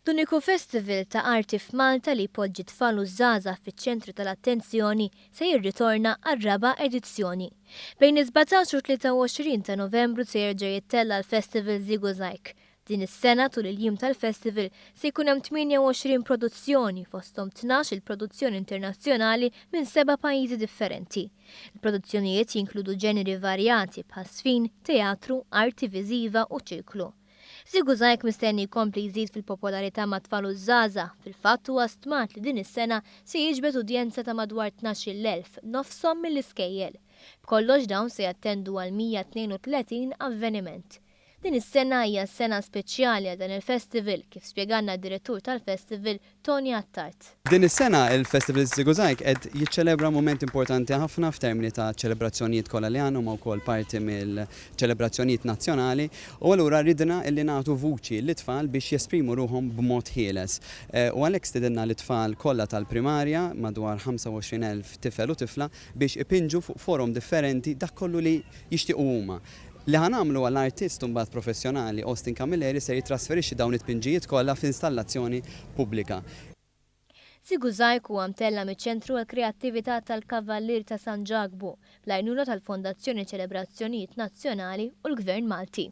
L-uniku festival ta' arti f'Malta li jpoġġi tfal u żgħażagħ fiċ-ċentru tal-attenzjoni se jirritorna għar-raba' edizzjoni. Bejn is-17 u 23 ta' Novembru se jerġa' jittella' l-Festival ŻiguŻajg. Din is-sena tul il-jiem tal-festival se jkun hemm 28 produzzjoni fosthom 12 il-produzzjoni internazzjonali minn seba' pajjiżi differenti. Il-produzzjonijiet jinkludu ġeneri varjati bħal żfin, teatru, arti viżiva u ċirklu. ŻiguŻajg mistenni jkompli jżid fil-popolarità mat-tfal u ż-żgħażagħ. Fil-fatt huwa stmat li din is-sena se jiġbed udjenza ta' madwar 12,000, nofshom mill-iskejjel. B'kollox dawn se jattendu għal 132 avveniment. Din is-sena hija sena speċjali għal dan il-festival, kif spjegalna d-direttur tal-festival Tony Attard. Din is-sena il-Festival ŻiguŻajg qed jiċċelebra mument importanti ħafna f'termini ta' ċelebrazzjonijiet kollha li għandna huma wkoll parti mill-ċelebrazzjonijiet nazzjonali u allura ridna illi nagħtu vuċi lit-tfal biex jesprimu ruħhom b'mod ħieles. U għalhekk stidinna lit-tfal kollha tal-primarja, madwar 25,000 tifel u tifla, biex ipinġu fuq forom differenti dak kollu li jixtiequ huma. Li ħa nagħmlu huwa l-artist imbagħad professjonali Austin Camilleri ser jittrasferixxi dawn it-tpinġijiet kollha f'installazzjoni pubblika. ŻiguŻajg huwa mtella' miċ-Ċentru għall-Kreattività tal-Kavallier ta' San Ġakbu, bl-għajnuna tal-Fondazzjoni Ċelebrazzjonijiet Nazzjonali u l-Gvern Malti.